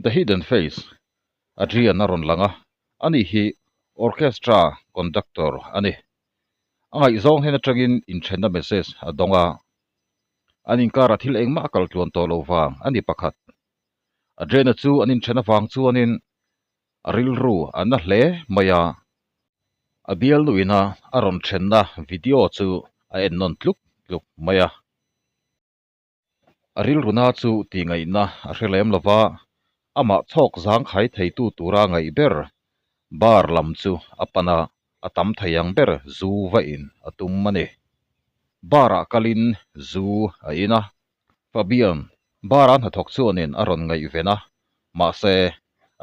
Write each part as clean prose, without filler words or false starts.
The Hidden Face, Adrian a rawn lang a, ani hi Orchestra Conductor a ni. A ngaihzawng hnen atangin inthenna message a dawng a, an inkarah thil engmah a kal tluan tawh lo vang a ni pakhat. Adrian-a chu an inthen avang chuanin a rilru a na hle mai a, a bialnuina a rawn thenna video chu a ennawn tluk tluk mai a. A rilruna chu tihngaihna a hre lem lo va, amah chhawk zangkhai theitu tura ngaih ber bar lam chu a pan a, a tam thei ang ber zu va in a tum a ni. Bar ah kalin zu a in a, Fabian bar-a hnathawk chuanin a rawn ngaihven a, mahse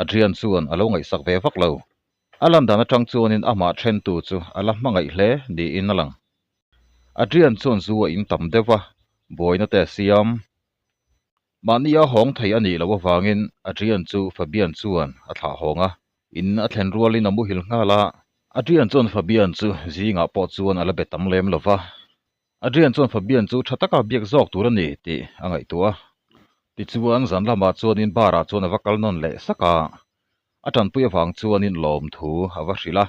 Adrian chuan a lo ngaihsak ve vak lo. A lan dan atang chuanin amah thentu chu a la hmangaih hle niin a lang. Adrian chuan zu a in tam deuh a, buaina te a siam. Mahni a hawng thei a nih loh avangin Adrian chu Fabian chuan a thlah hawng a. In a thlen rualin a muhil nghal a. Adrian chuan Fabian chu zingah pawh chuan a la be tam lem lo va. Adrian chuan Fabian chu tha taka biak zawk tur a ni tih a ngaihtuah a. Tichuan zan lamah chuanin bar ah chuan a va kal nawn leh sak a. A tanpui avang chuanin lawmthu a va hrilh a.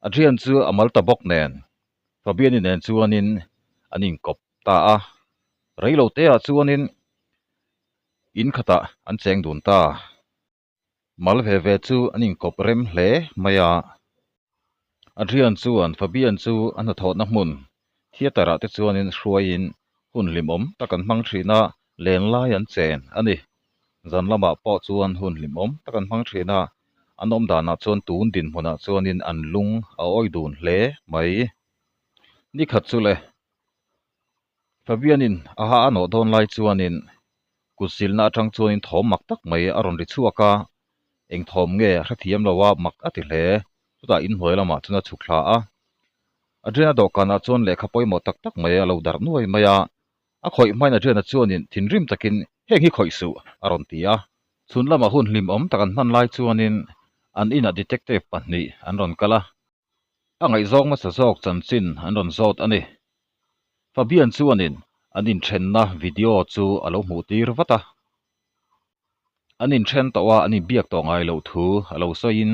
Adrian chu a mal ta bawk nen Fabiani nen chuanin an inkawp ta a, reilo te ah chuanin in khatah an cheng dun ta. Mal ve ve chu an inkawp rem hle mai a, Adrian chuan Fabian chu a hnathawhna hmun theatre ah te chuanin hruaiin hun hlimawm tak an hmang thin a, lenlai an chen a ni. Zan lamah pawh chuan hun hlimawm tak an hmang thin a, an awm danah chuan tun dinhmunah chuanin an lung a awi dun hle mai. Ni khat chu le, Fabianin a ha a nawh dawn lai chuanin kut silna atang chuanin thawm mak tak mai a rawn ri chhuak a, eng thawm nge a hrethiam lo a, mak a ti hle. Chutah inhnuai lamah chuan a chhuk thla a, Adriana dawhkanah chuan lehkha pawimawh tak tak mai a lo darh nuai mai a, A khawih hmain Adriana chuanin thinrim takin heng hi khawih suh a rawn ti a. Chhun lamah hun hlimawm tak an hman lai chuanin an inah detective pahnih an rawn kal a. A ngaihzawng hmasa zawk chanchin an rawn zawt a ni. Fabian chuanin an inthenna video chu a lo hmuh tir vat a. An inthen tawh a, an inbiak tawh ngai loh thu a lo sawiin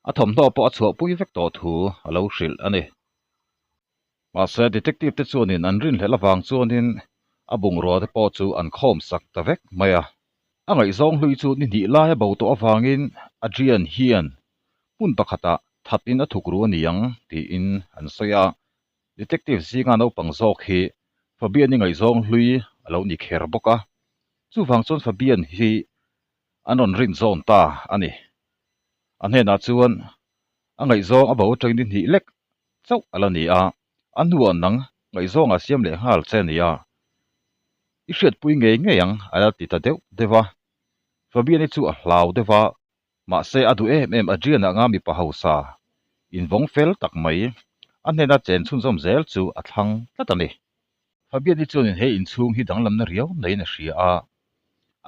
a thawmhnaw pawh a chhuahpui vek tawh thu a lo hrilh a ni. Mahse, detective te chuanin an rinhlelh avang chuanin a bungrua te pawh chu an khawm sak ta vek mai a. A ngaihzawng hlui chu ni hnih lai a bo tawh avangin Adrian hian hmun pakhatah thatin a thuk ru a ni ang tiin an sawi a. Detective zinga naupang zawk hi Fabian-i ngaihzawng hlui a lo ni kher bawk a, chuvang chuan Fabian hi an rawn rin zawn ta a ni. A hnenah chuan A ngaihzawng a bo atangin ni hnih lek chauh a la ni a, a hnuah nang ngaihzawng a siam leh nghal che a ni a, i hriatpui ngei ngei ang a la ti ta deuh deuh a. Fabian-i chu a hlau deuh a, mahse a duh em em Adrian-a anga mipa hausa invawng fel tak mai a hnena chen chhunzawm zel chu a thlang tlat a ni. Fabian-i chuanin he inchhung hi danglamna riau neiin a hria a,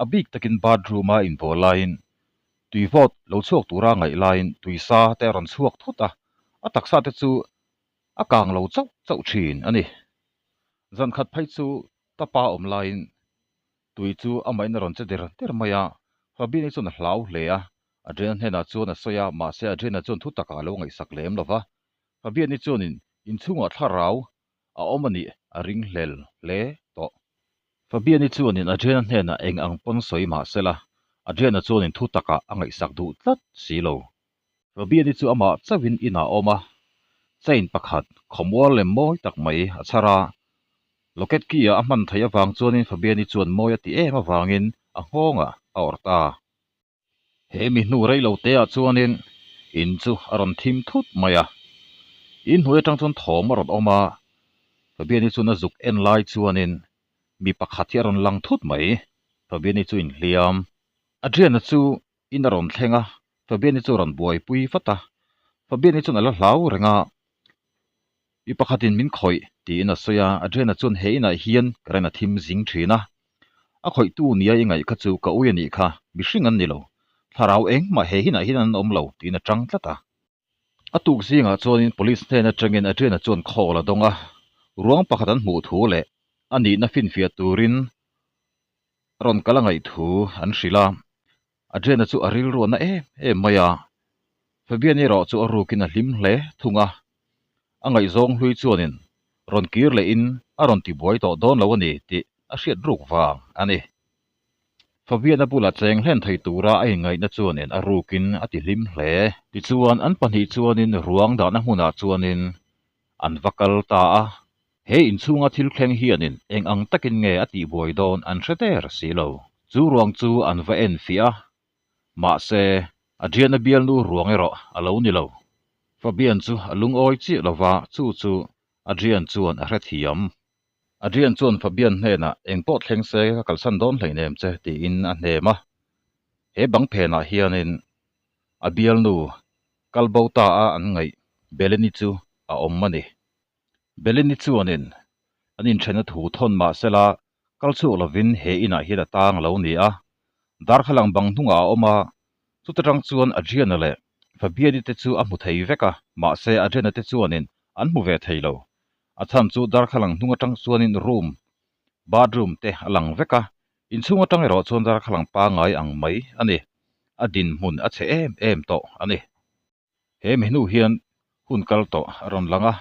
a bik takin bathroom-a inbual laiin Tui vawt lo chhuak tura ngaih laiin tui sa te a rawn chhuak thut a, a taksa te chu a kang lo chauh chauh thin a ni. Zan khat phei chu ka pa awm laiin tui chu amahin a rawn che der der mai a, Fabian-i chuan a hlau hle a, Adriana hnenah chuan a sawi a, mahse Adriana chuan thu takah a lo ngaihsak lem lo va. Fabian-i chuanin inchhungah thlarau a awm a nih a ring hlel hle tawh. Fabian-i chuanin Adriana hnenah eng ang pawn sawi mah sela, Adriana chuanin thu takah a ngaihsak duh tlat si lo. Fabian-i chu amah chauhin inah a awm a, chain pakhat khawmual lem mawi tak mai a chhar a. Locket key-a a hman theih avang chuanin Fabian-i chuan mawi a ti em avangin a nghawngah a awrh ta. He mi hnu rei lo te ah chuanin in chu a rawn thim thut mai a, in hnuai atang chuan thawm a rawn awm a, Fabiani chuan a zuk en lai chuanin mi pakhat hi a rawn lang thut mai, Fabiani chu inhliam. Adriana chu in a rawn thleng a, Fabiani chu a rawn buaipui vat a, Fabiani chuan a la hlau reng a, mi pakhatin min khawih tiin a sawi a, Adriana chuan he inah hian current a thim zing thin a, a khawihtu nia i ngaih kha chu ka ui a nih kha, mihring an ni lo, thlarau engmah he inah hian an awm lo tiin a tang tlat a. A tuk zingah chuanin police hnen atangin Adriana chuan call a dawng a, ruang pakhat an hmuh thu leh a nihna finfiah turin. Rawn kal a ngaih thu an hrilh a, Adrian-a chu a rilru a na em em mai a. Fabian erawh chu a rukin a hlim hle thung a, a ngaihzawng hlui chuanin rawn kir lehin a rawn tibuai tawh dawn lo a ni tih a hriat ruk vang a ni. Fabian-a bulah cheng hlen thei tura a inngaihna chuanin a rukin a ti hlim hle. Tichuan an pahnih chuanin ruang dahna hmunah chuanin an va kal ta a. He inchhunga thil thleng hianin eng ang takin nge a tihbuai dawn an hre der si lo. Chu ruang chu an va en fiah a, mahse, Adriana bialnu ruang erawh a lo ni lo. Fabian chu a lungawi chiah lo va, chu chu Adrian chuan a hrethiam. Adrian chuan Fabian hnenah eng pawh thleng se ka kalsan dawn hleinem che tiin a hnem a. He bang phenah hianin a bialnu kal bo ta a an ngaih Beleni chu a awm a ni. Beleni chuanin an inthenna thu thawn mah sela kal chhuak lovin he inah hian a tang a lo ni a. Darthlalang bang hnungah a awm a, chuta tang chuan Adriana leh Fabiani te chu a hmu thei vek a, mahse Adriana te chuanin an hmu ve thei lo. A chhan chu darthlalang hnung atang chuanin room, bathroom te a lang vek a, inchhung atang erawh chuan darthlalang pangngai ang mai a ni. A dinhmun a chhe em em tawh a ni. He mi hnu hian hun kal tawh a rawn lang a,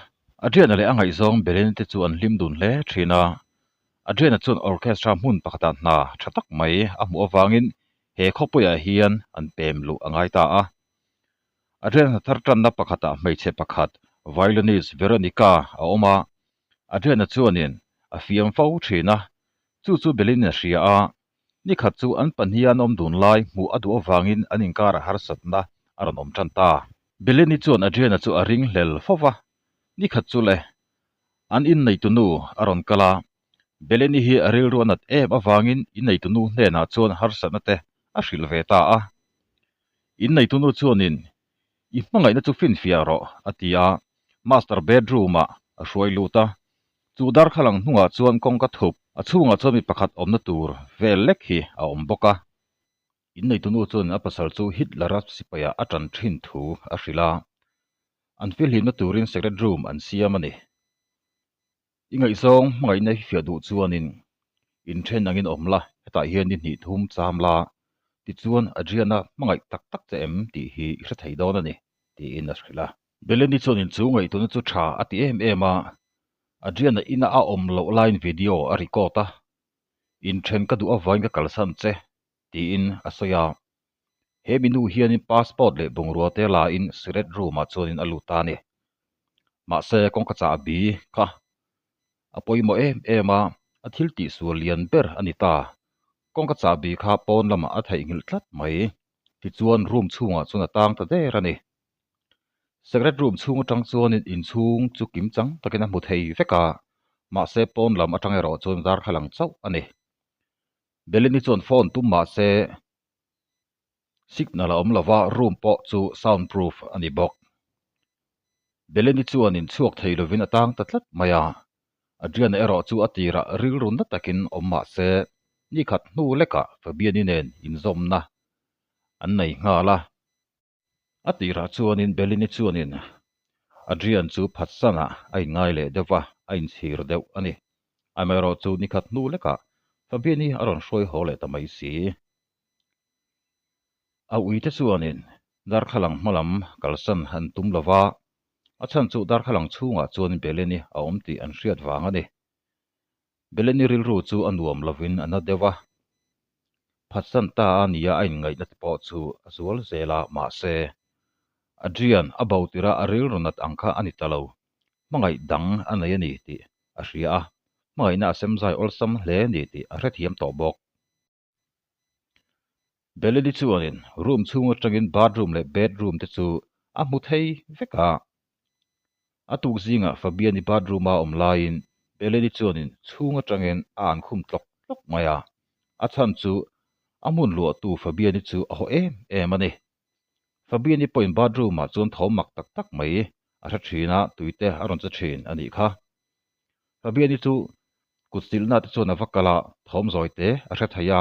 Adriana leh a ngaihzawng Beleny te chu an hlim dun hle thin a. Adriana chuan orchestra hmun pakhatah hna tha tak mai a hmuh avangin he khawpuiah hian an pem luh a ngai ta a. Adriana hna thar tanna pakhatah hmeichhe pakhat violinist Veronica a awm a, Adriana chuanin a fiam fo thin a, chu chu Beleny a hria a, Nikhat chu an pahnih an awm dun lai hmuh a duh avangin an inkarah harsatna a rawn awm tan ta. Beleny chuan Adriana chu a ring hlel fo va, nikhat chu le, an inneitunu a rawn kal a. Beleny hi a rilru a nat em avangin inneitunu hnenah chuan harsatna te a hrilh ve ta a. Inneitunu chuanin, I hmangaihna chu finfiah rawh, a ti a, master bedroom-ah a hruai lut a. Chu darthlalang hnungah chuan kawngka thup, a chhungah chuan mi pakhat awmna tur vel lek hi a awm bawk a. Inneitunu chuan a pasal chu Hitler-a sipaiah a tan thin thu a hrilh a, an filhlimna turin secret room an siam a ni. I ngaihzawng hmangaihna hi fiah duh chuanin inthen angin awm la, hetah hian ni hnih thum cham la, tichuan Adriana hmangaih tak tak che em tih hi i hre thei dawn a ni, tiin a hrilh a. Beleny chuanin chu ngaihtuahna chu tha a ti em em a, Adriana ina a awm loh laiin video a record a, Inthen ka duh avangin ka kalsan che, tiin a sawi a. He minu hianin passport leh bungrua te lain secret room-ah chuanin a lut ta a ni. Mahse kawngka chah bi kha a pawimawh em em a, a thil tihsual lian ber a ni ta. Kawngka chah bi kha pawn lamah a theihnghilh tlat mai. Tichuan room chhungah chuan a tang ta der a ni. Secret room chhung atang chuanin inchhung chu kim chang takin a hmu thei vek a, mahse pawn lam atang erawh chuan darthlalang chauh a ni. Beleny chuan phone tum mahse signal a awm lova room pawh chu sound proof a ni bawk. Beleny chuan inchhuak thei lovin a tang ta tlat mai a, Adriana erawh chu a tirah rilru na takin awm mahse ni khat hnu lekah Fabiani nen inzawmna an nei nghal a. A tirah chuanin Beleny chuanin Adrian chu phatsanah a inngai leh deuh va, a inchhir deuh a ni. Amaherawhchu ni khat hnu lekah Fabiani a rawn hruai haw leh ta mai si. A uite chuanin darthlalang hmalam kalsan an tum lo va, a chhan chu darthlalang chhungah chuan Beleny a awm tih an hriat vang a ni. Beleny rilru chu a nuam lovin a na deuh a, phatsan ta a nia a inngaihna te pawh chu a zual zel a, mahse, Adrian a bo tirh a a rilru nat ang kha a ni ta lo, hmangaih dang a nei a ni tih a hria a, hmangaihna a semzai awlsam hle a ni tih a hrethiam tawh bawk. Beleny chuanin room chhung atangin bathroom leh bedroom te chu a hmu thei vek a. A tuk zingah Fabian-i bathroom a awm laiin Beleny chuanin chhung atangin a an khum tlawk tlawk mai a. A chhan chu a hmun luahtu Fabian-i chu a haw em em a ni. Fabian-i pawhin bathroom ah chuan thawm mak tak tak mai a hre thin a, tuite a rawn che thin a nih kha. Fabian-i chu kut silhna te chuan a va kal a, thawm zawi te a hre thei a,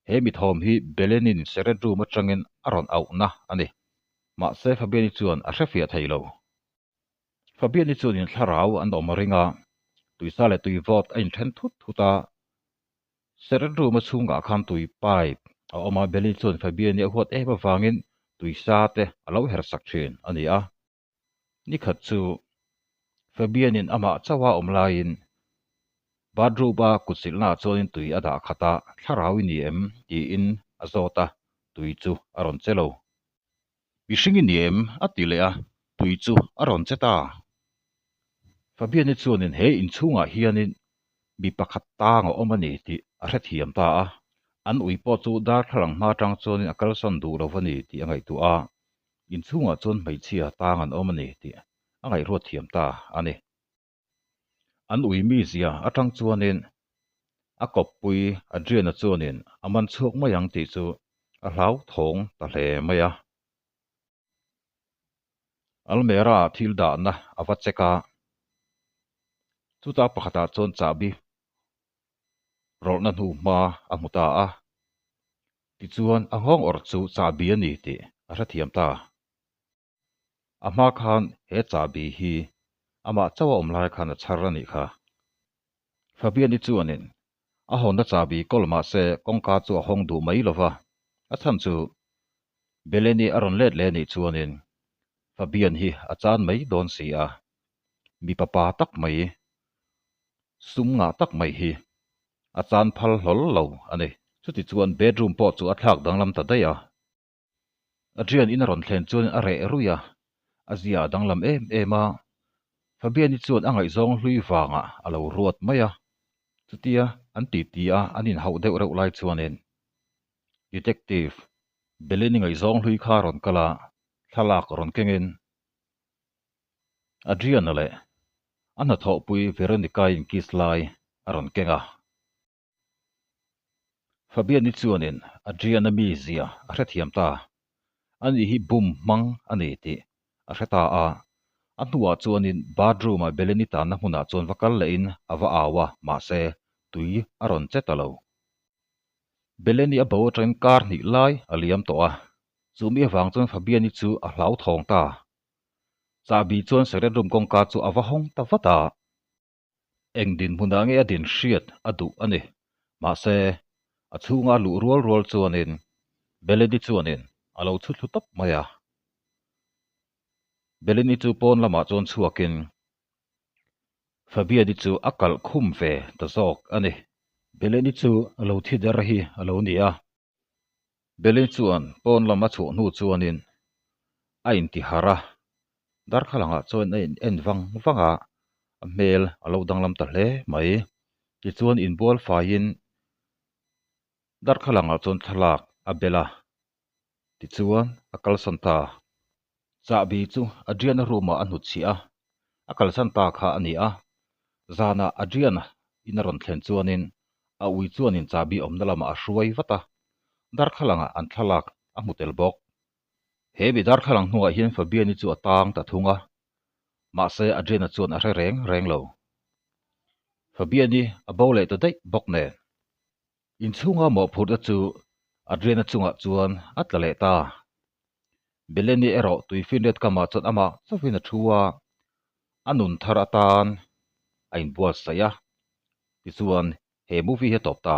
he mi thawm hi Belenin secret room atangin a rawn auhna a ni. Mahse Fabian-i chuan a hre fiah thei lo. Fabian-i chuanin thlarau an awm a ring a, tuisa leh tui vawt a inthen thut thut a. Secret room a chhungah khan tui pipe a awm a, Belly chuan Fabian-i a huat em avangin tui sa te a lo her sak thin a ni a. Nikhat chu Fabian-in amah chauh a awm laiin bathrobe-a kutsilhnaah chuanin tui a dah khat a, thlarau i ni em? tiin a zawt a, tui chu a rawn che lo. Mihring i ni em? a ti leh a, tui chu a rawn che ta. Fabian-i chuanin he inchhungah hianin mi pakhat tang a awm a ni tih a hrethiam ta a, an ui pawh chu darthlalang hma atang chuanin a kalsawn duh lo a ni tih a ngaihtuah a, inchhungah chuan hmeichhia tang an awm a ni tih a ngaihruat thiam ta a ni. An ui mizia atang chuanin a kawppui Adrian-a chuanin a man chhuak mai ang tih chu a hlauthawng ta hle mai a. Almera thil dahna a va check a, chutah pakhatah chuan chahbi rawlhna hnu hma a hmu ta a, tichuan a nghawng awrh chu chahbi a ni tih a hrethiam ta. A hma khan he chahbi hi amah chauh a awm lai khan a chhar a nih kha. Fabian-i chuanin a hawnna chahbi kawl mah se kawngka chu a hawng duh mai lo va, a chhan chu Beleni a rawn let leh anih chuanin Fabian hi a chan mai dawn si a, mipa pa tak mai, sum ngah tak mai hi a chan phal hlawl lo a ni. Chutichuan bedroom pawh chu a thlak danglam ta daih a. Adrian in a rawn thlen chuan a reh ruih a, a zia a danglam em em a. Fabian-i chuan a ngaihzawng hlui vangah a lo ruat mai a. Chutia an titi a an inhauh deuh reuh lai chuanin Detective Belin-i ngaihzawng hlui kha a rawn kal a, thlalak rawn kengin Adrian-a leh a hnathawhpui Veronica-i inkiss lai a rawn keng a. Fabian-i chuanin Adrian-a mizia a hrethiam ta. Ani hi bum hmang a ni tih a hre ta a. A hnuah chuanin bathroom-a Beleni tanna hmunah chuan va kal lehin a va au a, mahse tui a rawn che ta lo. Beleni a bo atangin kar hnih lai a liam tawh a, chumi avang chuan Fabian-i chu a hlauthawng ta. Chahbi chuan secret room kawngka chu a va hawng ta vat a. Eng dinhmunah nge a din hriat a duh a ni. Mahse, a chhunga luh rual rual chuanin Beleni chuanin a lo chhu thlu tawp mai a. Beleni chu pawn lamah chuan chhuakin Fabian-i chu a kalh khum ve ta zawk a ni. Beleni chu a lo thi der hi a lo ni a. Beleni chuan pawn lam a chhuah hnu chuanin a inti harh a, darthlalang ah chuan a in en vang vang a, a hmel a lo danglam ta hle mai. Tichuan inbual faiin darthlalang ah chuan thlalak a bel a, tichuan a kalsawn ta. Chahbi chu Adrian-a room ah a hnutchhiah a, a kalsan ta kha a ni a. Zanah Adrian-a in a rawn thlen chuanin a ui chuanin chahbi awmna lamah a hruai vat a, darthlalang ah an thlalak a hmu tel bawk. He mi darthlalang hnuah hian Fabian-i chu a tang ta thung a, mahse Adrian-a chuan a hre reng reng lo. Fabian-i a bo leh ta daih bawk nen. Inchhunga mawhphurhna chu Adrian-a chungah chuan a tla leh ta. Beleni erawh tuifinriat kamah chuan amah chauhin a thu a, a nun thar atan a inbuatsaih a, tichuan he movie hi a tawp ta.